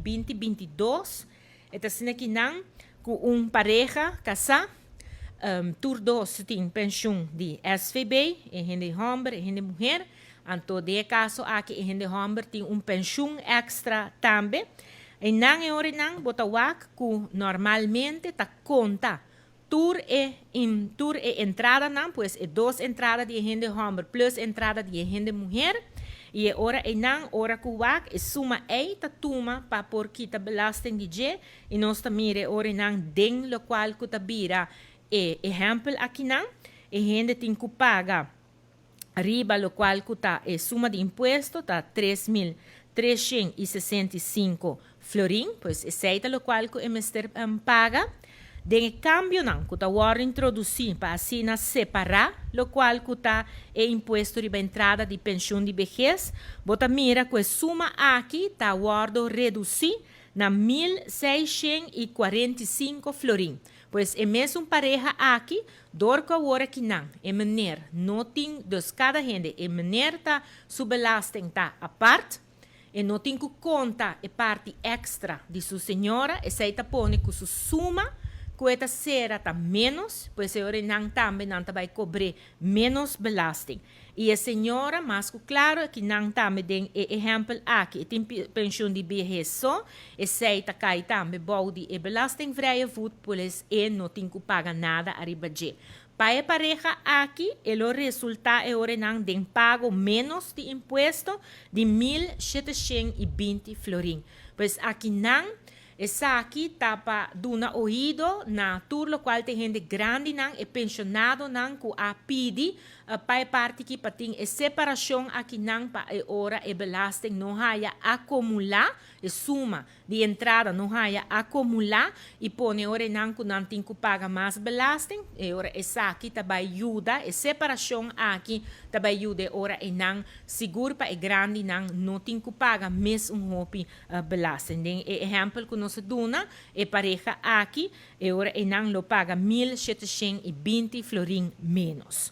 2022, e ta asina akinan ku un pareha kasá, tur dos tin penshun di SVB, e hende hòmber, e hende muhé. Anto den e kaso aki e hende hòmber tin un penshun èkstra tambe. I nan e ora nan bo ta wak ku normalmente ta konta tur e entradanan, pues e dos entrada di hende hòmber plus entrada di hende muhé. I e ora einan, ora ku wak e suma ei ta tuma pa por kita belasting di dje, i nos ta mira ora nan den lokual ku ta bira e ehèmpel akinan, e hende tin ku paga riba lokual ku ta e suma di impuesto ta 3365 florin, pues esei ta lokual ku e mester paga. Den kambionan ku ta wòrdu introdusí pa asina separá lokual ku ta e impuesto riba entrada di penshun di behes, bo ta mira ku e suma aki ta wòrdu redusí na 1645 florin. Pues e mesun pareha aki, dor ku awor akinan, e meneer no tin, dus kada hende, e meneer ta su belasting ta apart, e no tin ku konta e parti èkstra di su señora, esei ta pone ku su suma, ku e ta sera ta menos, pues e ora nan tambe nan ta bai kobra menos belasting. I e señora, mas ku klaro, akinan tambe den e ehèmpel aki, e tin penshun di behes so, esei ta kai tambe bou di e belastingvrije voet, pues e no tin ku paga nada ariba dje. Pa e pareha aki, e lo resultá e ora nan den pago menos di impuesto di 1720 florin. Pues akinan, esaki ta pa duna oido na tur lokual ta hende grandinan e penshonadonan ku a pidi pa e parti aki pa tin e separashon akinan pa e ora e belasting no haya akumulá, e suma di entrada no haya akumulá i pone ora nan ku nan tin ku paga mas belasting. E ora esaki ta bai yuda, e separashon aki ta bai yuda ora e nan sigur pa e grandinan no tin ku paga mes un hopi belasting. Den e ehèmpel ku nos a duna, e pareha aki, e ora e nan lo paga 1720 florin menos.